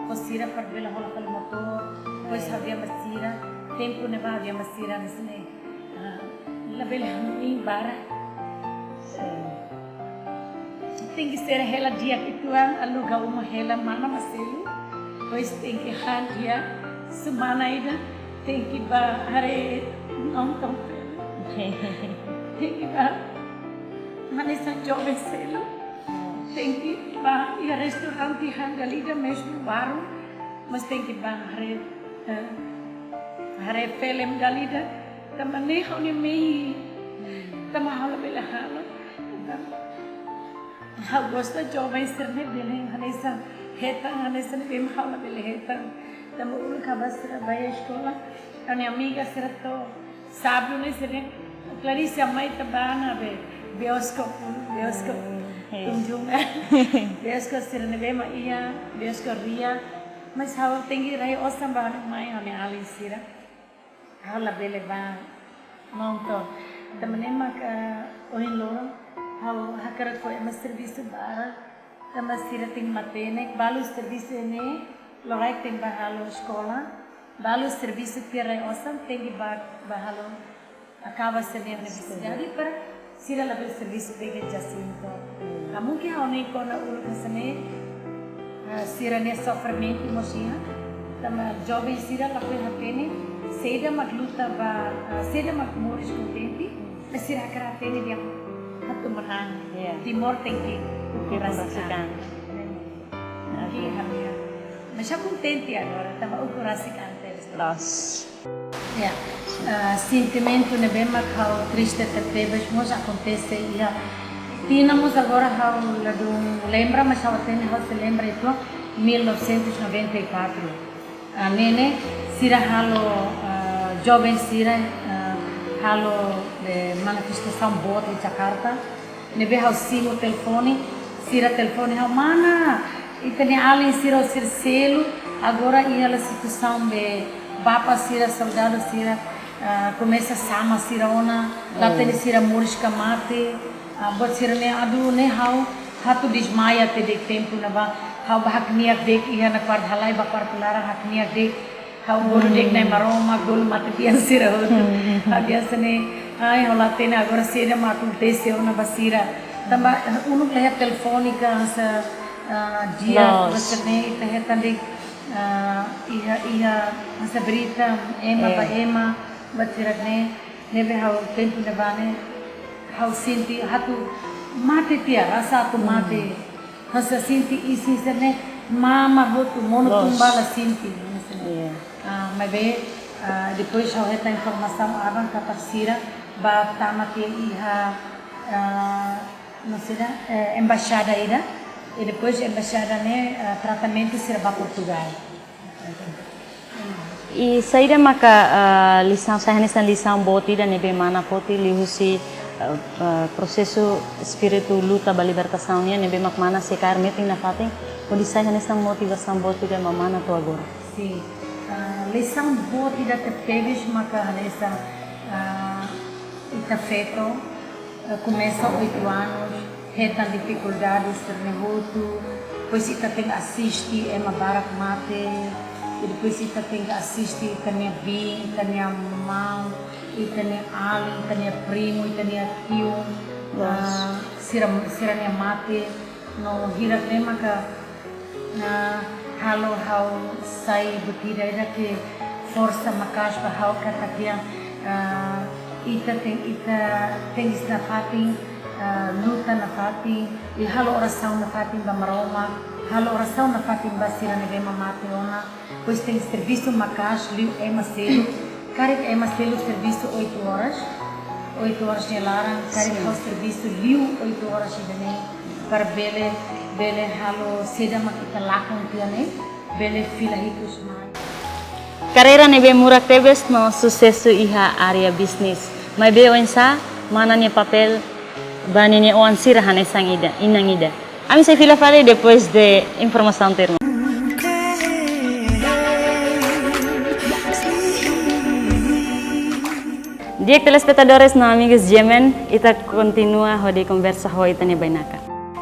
ho sira para bele hola fali motór. Depois ha'u dehan ba sira, tempu ne'ebá ha'u dehan ba sira hanesan ne'e. Ah, labele hanoin barak. Tenke ser hela di'ak uitoan, aluga uma hela, mana mak selu. Depois tenke han di'ak, semana ida tenke ba haree nonton filme. Tenke ba hanesan joven seluk. Tenke ba iha restaurante han dala ida, mezmu warung, mas tenke ba haree, eh, haree filme dala ida. Tanba ne'e ha'u-nia mehi. Tanba ha'u labele halo. Tanba Ha'u gosta joven sira ne'e bele hanesan hetan, hanesan ne'ebé mak ha'u labele hetan. Tanba uluk ha'u ba sira ba eskola, ha'u-nia amiga sira to'o sábadu ne'e sira, Clarice, mai ita bá ona be bioskop, bioskop. Hmm, iya. Tunjukkan. Bioskop sira ne'ebé mak iha, bioskop ria. Mas ha'u tenke rai osan ba ha'u-nia mai, ha'u-nia alin sira. Ha'u labele bá nonton. Tanba ne'e maka ohin loron ha'u hakarak fó ema servisu barak. Tanba sira tenke matenek, balu servisu ne'e, loraik tenke bá halo eskola, balu servisu tiha rai osan, tenke bá, bá halo, akaba sira-nia universidade para sira labele servisu pekeja sinto. Ah, mungkin ha'u-nia kona uluk hanesan ne'e, ah, sira-nia sofrimentu mós iha. Tanba joven sira lakohi hatene saida mak luta ba, ah, saida mak moris kontente, mas sira hakarak hatene dehan atu manán. Iya. Timor tenke ukun rasik an. Ukun rasik an. Oke, ha'u-nia. Mas ha'u kontente agora, tanba ukun rasik an tebes. Loos. Ya, ah, sentimentu ne'ebé mak ha'u triste tebetebes mós akontese iha tinan mós agora ha'u ladún lembra, mas ha'u hatene ha'u sei lembra uitoan, mil novecentos e noventa e quatro. Ah, ne'e ne'e sira halo, ah, joven sira, ah, halo, eh, manifestasaun boot iha Jakarta. Ne'ebé ha'u simu telefone, sira telefone ha'u, mana, ita-nia alin sira, sira selu, agora iha la situasaun be bapa sira, soldadu sira, ah, komesa sama sira ona, la hatene sira moris ka mate, ah, buat sira ne'e, aduh, ne'e ha'u atu desmaia tiha de'it tempu ne'ebá, ha'u bá hakne'ak de'it iha ona kuartu, halai bá kuartu laran hakne'ak de'it. Ha'u bolu de'it Na'i Maromak, bolu matebian sira hotu. Ha'u dehan hanesan ne'e, ai, ha'u la hatene agora saida mak akontese ona ba sira. Tanba uluk la iha telefone ka hanesan, ah, dia, loos, hanesan ne'e ita hetan de'it, ah, iha, iha hanesan berita, ema ba ema, buat sira ne'e, ne'ebé ha'u tempu ne'ebá ne'e, ha'u sente atu mate tiha, rasa atu mate. Hanesan sente isin sira-ne'e mamar hotu, monu, loos, tun ba la sente, hanesan ne'e. Iya. Ah, maibé, ah, depois ha'u hetan informasaun aban katak sira bá tama tiha iha, ah, no sei, eh, embaixada ida, i depois embaixada ne'e, ah, tratamentu sira bá Portugal. I saida maka, ah, lisaun, sai hanesan lisaun boot ida ne'ebé mana foti liuhusi, ah, ah, prosesu espíritu luta ba libertasaun nian ne'ebé mak mana sei kaer metin nafatin, hodi sai hanesan motivasaun boot ida ba mana to'o agora? Sin. Ah, lisaun boot ida tebetebes maka hanesan, ah, ita feto, eh, komesa oitu anus, hetan difikuldade sira-ne'e hotu, depois ita tenke asiste ema barak mate, i depois ita tenke asiste ita-nia biin, ita-nia maun, ita-nia alin, ita-nia primu, ita-nia tiu, loos, ah, sira, sira-nia mate, no hirak-ne'e maka, ah, halo ha'u sai buat ida-ne'e ke forsa maka'as ba ha'u katak dehan, ah, ita tenke, ita tenke nafatin, ah, luta nafatin, i halo orasaun nafatin ba Maromak, halo orasaun nafatin ba sira ne'ebé mak mate ona, depois tenke servisu maka'as liu ema seluk. Karik ema seluk servisu oito horas, oito horas nia laran, karik, sin, ha'u servisu liu oito horas ida-ne'e, para bele, bele halo saida mak ita lakon tiha ne'e, bele fila hikus mai. Karreira ne'ebé murak tebes no susesu iha área bisnis. Maibé oinsá mana nia papél ba ninia oan sira hanesan ida, inan ida? Ami sei fila fali depois de informasaun termu. Di'ak telespetadores no amigus G M N, ita kontinua hodi konversa ho ita-nia bainaka.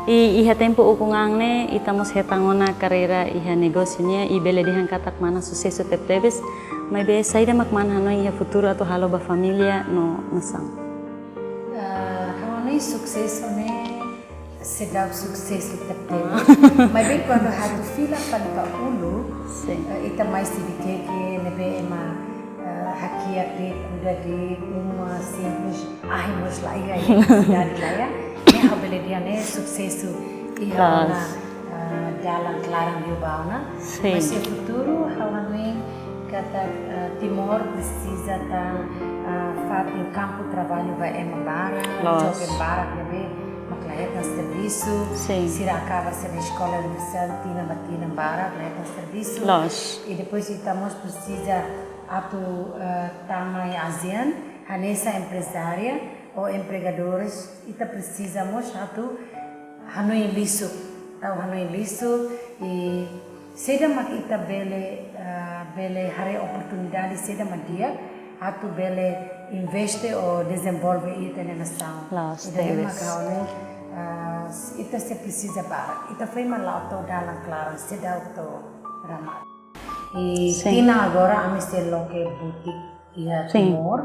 I iha tempu ukun an ne'e, ita mós hetan ona karreira iha negósiu nian, i bele dehan katak mana susesu tebetebes, maibé saida mak mana hanoin iha futuru atu halo ba família no nasaun? Ah, ha'u hanoin susesu ne'e seidauk susesu tebetebes. Maibé kuandu atu fila fali ba uluk, sin, eh, ita mai CDKK ne'ebé ema, eh, hakiak de'it, kuda de'it, uma simples, ahi mós la iha, iha sidade la iha. Ne'e ha'u bele dehan ne'e susesu iha, loos, ona, eh, dalan klaran liu ba ona. Sin. Mas iha futuru ha'u hanoin katak, eh, Timor presiza tan, eh, fatin kampu traballu ba ema barak, loos, joven barak ne'ebé mak la hetan servisu. servisu, Sin. Sira akaba sira eskola universidade tinan ba tinan barak, leten servisu. Loos. I depois ita mós presiza atu eh, tama iha ASEAN, hanesan emprezária ou empregadores, ita presiza mós atu hanoin lixu, tau hanoin lixu i saida mak ita bele eh, bele haree oportunidade, saida mak di'ak atu bele investe ou dezenvolve ita-nia nasaun. Loos, Ida-ne'e tebes. Mak ha'u hanoin, ah, ita sei presiza barak. Ita foin mak la'o to'o dalan klaran, seidauk to'o ramata. I Sin. Tinan agora ami sei loke butik iha Sin. Timor.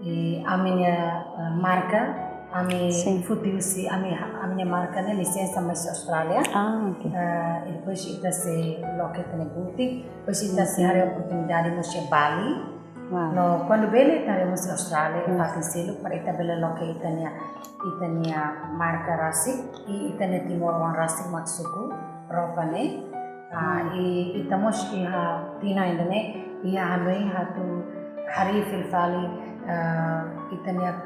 I ami-nia ah, marka, ami Sin. foti husi, ami ami-nia marka ne'e lisensa mai husi Austrália. Ah, oke. Ah, i depois ita sei loke ita-nia butik, depois ita sei haree oportunidade mós iha Bali. Wow. No, kuandu bele ita haree mós iha Austrália, fatin seluk para ita bele loke ita-nia ita-nia marka rasik, i ita-nia timoroan rasik mak suku roupa ne'e. Ah, i ita mós iha tinan ida-ne'e, iha hanoin atu harii fila fali ah, ita-nia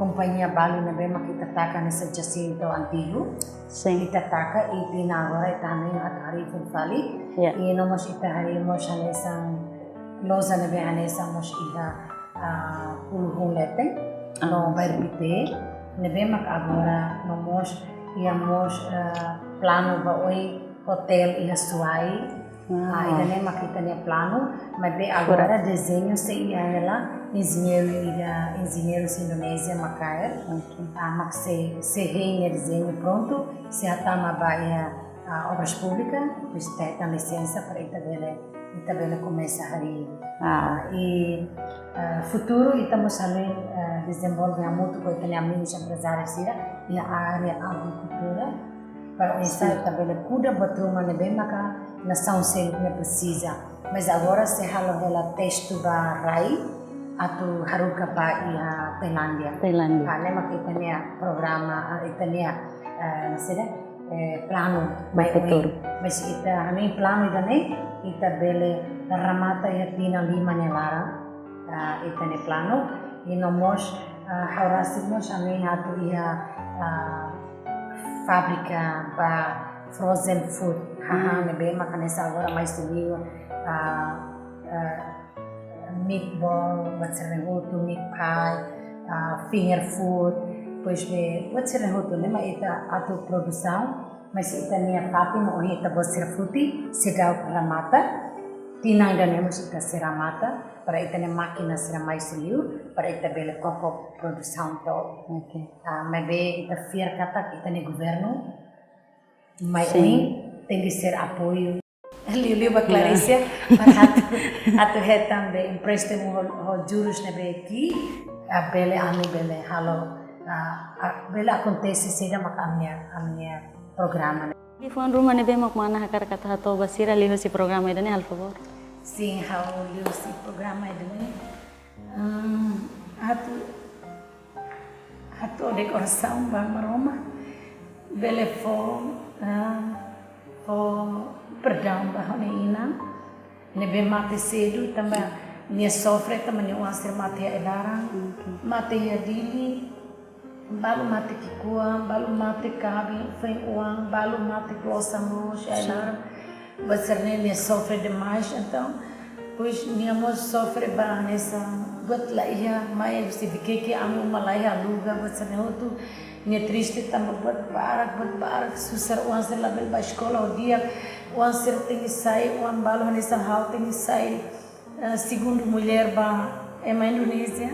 kompañia balu ne'ebé mak ita taka hanesan Jacinto Antigo. Sin. Ita taka i tinan agora ita hanoin atu harii fila fali. Ya. I no mós ita harii mós hanesan loja ne'ebé hanesan mós iha ah, Puluhun leten. No Ah, bairru Pite. Ne'ebé mak agora no mós iha mós ah, planu ba oin hotel iha Suai. Wow. Ah, ida-ne'e mak ita-nia planu, maibé agora dezeñu sei iha hela enjeñeiru ida, enjeñeiru husi Indonézia mak kaer. Oke. Ah, mak sei sei hein nia dezeñu prontu, sei hatama ba iha ah, Obras Públikas, depois ita hetan lisensa para ita bele ita bele komesa harii. Ah, I ah, futuru ita mós hanoin ah, dezenvolve hamutuk ho ita-nia amigos emprezáriu sira iha área agrikultura, para oinsá ita bele kuda buat ruma ne'ebé maka nasaun seluk ne'e presiza. Mas agora sei halo hela testu ba rai atu haruka ba iha Tailándia. Tailándia. Ah, ne'e mak ita-nia programa, ah, ita-nia eh, saida, eh, planu mai Futuru. Oin. Mas ita hanoin planu ida-ne'e ita bele remata iha tinan lima nia laran. Ah, ita-nia planu, i no mós ah, ha'u rasik mós hanoin atu iha ah, fábrika ba frozen food. Hahán ne'ebé mak hanesan agora mai husi liur ah, ah, meatball, buat sira-ne'e hotu, meat pie, ah, finger food, depois be buat sira-ne'e hotu ne'e mak ita atu produsaun, mas ita-nia fatin ohin ita-boot sira foti seidauk remata, tinan ida-ne'e mós ita sei remata, para ita-nia mákina sira mai husi liur, para ita bele koko produsaun to'o. oke. Ah, maibé ita fiar katak ita-nia governu mai Sin. Oin tenke ser apoiu. Liuliu ba Claricia, para atu, atu hetan be empréstimu ho, ho jurus ne'ebé ki'ik, ah, bele ami bele halo, ah, ah, bele akontese saida mak ami-nia, ami-nia programa ne'e. Liafuan ruma ne'ebé mak mana hakarak atu hato'o ba sira liuhusi programa ida-ne'e, halo favór? Sin, ha'u liuhusi programa ida-ne'e. Hum, atu, atu dekorasaun ba Maromak. Bele fó, ah, fó perdaun ba ha'u-nia inan. Ne'ebé mate sedu, tanba nia sofre, tanba nia oan sira mate iha ai-laran. Mate iha Dili. Balu mate ki'ikoan, balu mate kaben, foin-oan, balu mate klosan mós, ai-laran. Buat sira-ne'e nia sofre demais, entaun, depois nia mós sofre ba hanesan buat laiha, mai husi Vikeke, ami uma laiha, aluga, buat sira-ne'e hotu. Nia triste tanba buat barak, buat barak, susar, oan sira labele bá eskola ho di'ak, oan sira tenke sai, oan balu hanesan ha'u tenke sai, eh, segundu mulher ba ema Indonézia.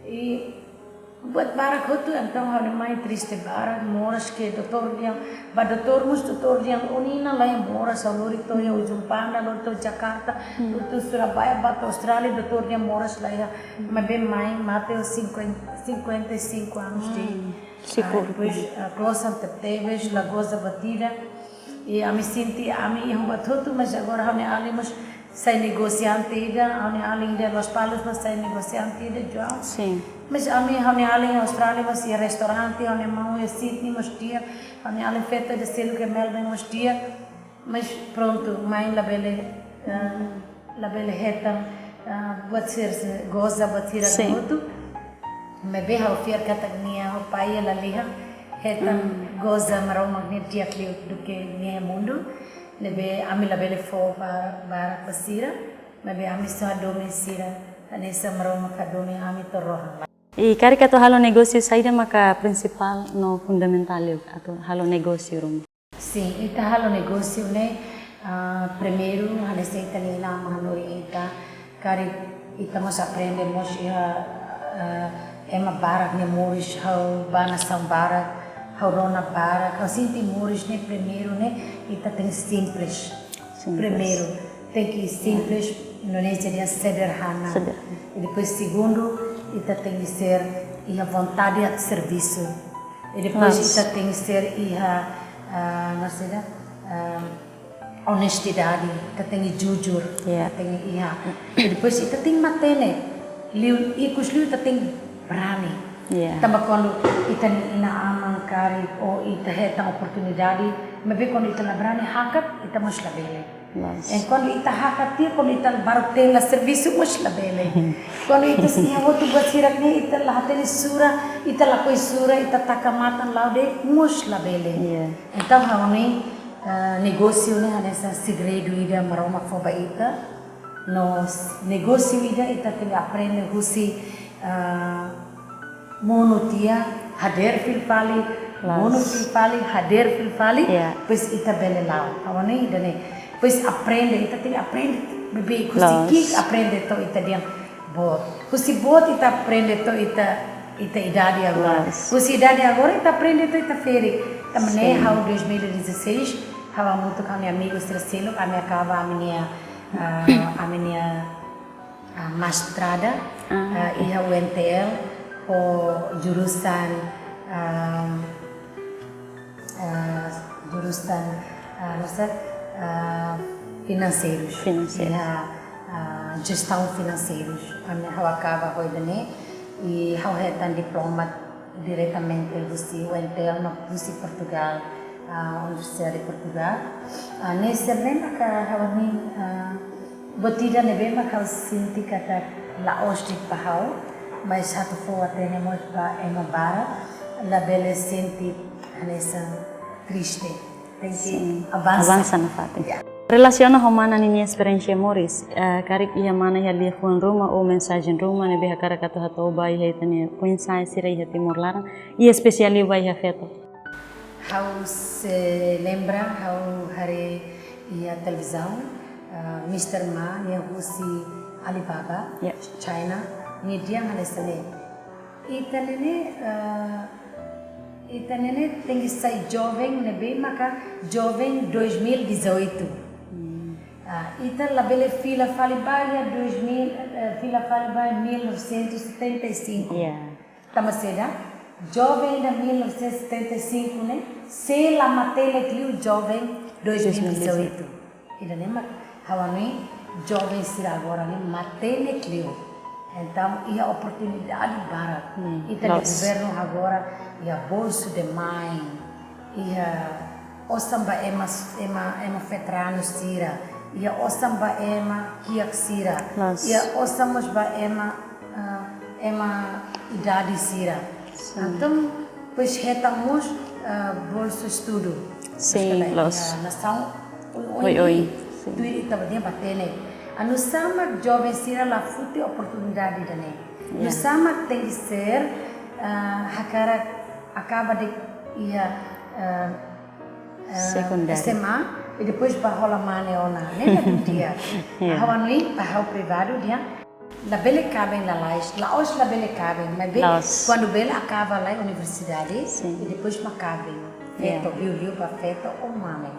I buat barak hotu, entaun ha'u-nia mãe triste barak, moras ke doutór dehan, bá doutór mós doutór dehan, ó-nia inan laiha moras, ha'u lori to'o iha Ujung Pandang, lori to'o Jakarta, lori to'o Surabaya, bá to'o Austrália, doutór dehan moras laiha. Maibé mãe mate aos cinquenta, cinquenta e cinco anos de, Seguro. Ah, depois, ah, klosan tebetebes, la goza buat ida. I ami sente, ami iha buat hotu, mas agora ha'u-nia alin mós sai negosiante ida, ha'u-nia alin de Lospalos mós sai negosiante ida, João. Sin. Mas ami, ha'u-nia alin Austrália mós iha restaurante, ha'u-nia maun iha Sydney mós di'ak, ha'u-nia alin feto ida seluk iha Melbourne mós di'ak. Mas prontu, mãe labele, ah, labele hetan, ah, buat sira, goza buat sira hotu. Maibé ha'u fiar katak nia pai la liha, Hetan goza Maromak nia di'ak liu duké nia mundu, ne'ebé ami labele fó ba, barak ba sira, maibé ami só hadomi sira, hanesan Maromak hadomi ami to'o rohan. I karik atu halo negósiu saida maka prinsipál no fundamentál liu atu halo negósiu ruma? Sin, ita halo negósiu ne'e, ah, primeiru, hanesan ita-nia inan-aman hanorin ita, karik ita mós aprende mós iha, ah, ema barak nia moris, ha'u bá nasaun barak, ha'u rona barak, ha'u sente moris ne'e primeiru ne'e, ita tenke simples. Simples. Primeiru, tenke simples, Indonézia dehan sederhana. Sederhana. I depois segundu, ita tenke ser iha vontade atu servisu. I depois ita tenke ser iha, ah, no saida, ah, onestidade, ita tenke jujur, ita tenke iha. I depois ita tenke matenek, liu, ikus liu ita tenke brani. Tanba kuandu ita-nia inan-aman karik ou ita hetan oportunidade, maibé kuandu ita la brani hakat, ita mós labele. Loos. I kuandu ita hakat tiha, kuandu ita baruk te'in la servisu mós labele. Kuandu ita sei iha hotu buat hirak ne'e, ita la hatene sura, ita lakohi sura, ita taka matan la'o de'it mós labele. Entaun ha'u hanoin, ah, negósiu ne'e hanesan segredu ida Maromak fó ba ita. No s-, negósiu ida ita tenke aprende husi, ah, monu tiha, hadeer fila fali, monu fila fali, hadeer fila fali, depois ita bele la'o. Ha'u hanoin ida-ne'e. Depois aprende, ita tenke aprende, bebe, husi ki'ik aprende to'o ita dehan boot. Husi boot ita aprende to'o ita, ita idade agora. Husi idade agora ita aprende to'o ita ferik. Tanba ne'e ha'u dois mil e dezasseis, ha'u hamutuk ho ha'u-nia amigu sira seluk, ami akaba ami-nia, ah, ami-nia ah, mestradu, ah, iha U N T L, ho jurusan, ah, ah, jurusan, ah, no saida, ah, finanseirus. Finanseirus. Iha, ah, jestaun finanseirus. Ami ha'u akaba ho ida-ne'e, i ha'u hetan diploma diretamente husi U N T L no husi Portugal, ah, Universidade de Portugal. Ah, ne'e sira-ne'e maka ha'u hanoin, ah, buat ida ne'ebé maka ha'u sente katak la'ós de'it ba ha'u, mas atu fó-hatene mós ba ema barak, labele sente hanesan triste. Tenke avansa. Avansa nafatin. Relasiona ho mana ninia esperiénsia moris, eh, karik iha mana iha liafuan ruma ou mensajen ruma ne'ebé hakarak atu hato'o ba iha ita-nia foin-sa'e sira iha Timor laran, i espesiál liu ba iha feto. Ha'u sei lembra, ha'u haree iha televizaun, ah, Mister Ma, nia husi Alibaba, China, nia dehan hanesan ne'e. Ita-nia ne'e, ah, ita-nia ne'e tenke sai joven, ne'ebé maka joven dois mil e dezoito. Ah, ita labele fila fali ba iha dois mil, eh, fila fali ba mil novecentos e setenta e cinco. Tanba saida, joven ida mil novecentos e setenta e cinco ne'e, sei la matenek liu joven dois mil e dezoito. Ida-ne'e mak ha'u hanoin joven sira agora ne'e matenek liu. Entaun, iha oportunidade barak. Ita-nia governu agora iha bolsu de mãe, iha osan ba ema, ema, ema veteranu sira, iha osan ba ema kiak sira, iha osan mós ba ema, ah, ema idade sira. Entaun, depois hetan mós, ah, bolsu estudu. Sin, loos. Iha nasaun oioin. Tuir ita-nia matenek. Nu'usá mak joven sira la foti oportunidade ida-ne'e? Nu'usá mak tenke ser, ah, hakarak akaba de'it iha, ah, ah, sekundáriu. S M A, i depois bá hola mane ona, ne'e la di'ak. Ha'u hanoin, ba ha'u privadu dehan, labele kaben lalais, la'ós labele kaben, maibé kuandu bele akaba lai universidade, i depois mak kaben. Feto, liuliu ba feto ou mane.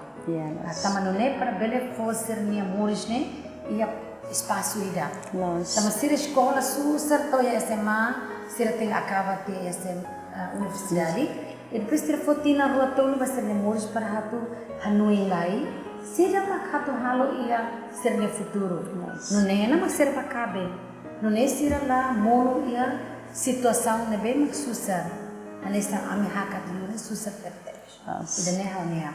Ah, tanba nune'e para bele fó sira-nia moris ne'e iha espasu ida. Tanba sira eskola susar to'o iha S M A, sira tenke akaba tiha iha S M A, ah, universidade. I depois sira fó tinan rua tolu ba sira-nia moris para atu hanoin lai saida mak atu halo iha sira-nia futuru. Nune'e ona mak sira bá kaben. Nune'e sira la monu iha situasaun ne'ebé mak susar. Hanesan ami hakat liu ne'e susar tebes. Ida-ne'e ha'u-nia,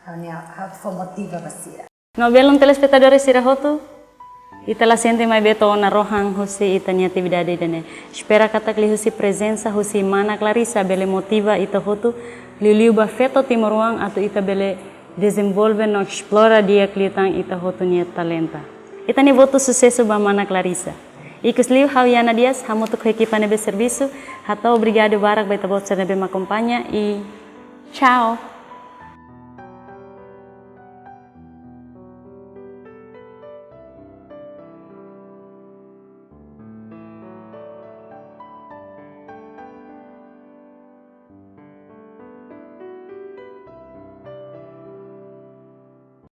ha'u-nia, ha'u fó motiva ba sira. No belun telespetadór sira hotu, Ita la sente maibé to'o ona rohan husi ita-nia atividade ida-ne'e. Espera katak liuhusi prezensa husi mana Clarissa bele motiva ita hotu, liuliu ba feto timoroan atu ita bele dezenvolve no esplora di'ak liután ita hotu nia talenta. Ita-nia votu susesu ba mana Clarissa. Ikusliu ha'u Yana Dias, hamutuk ho ekipa ne'ebé servisu, hato'o obrigadu barak ba ita-boot sira ne'ebé mak akompaña i tchau!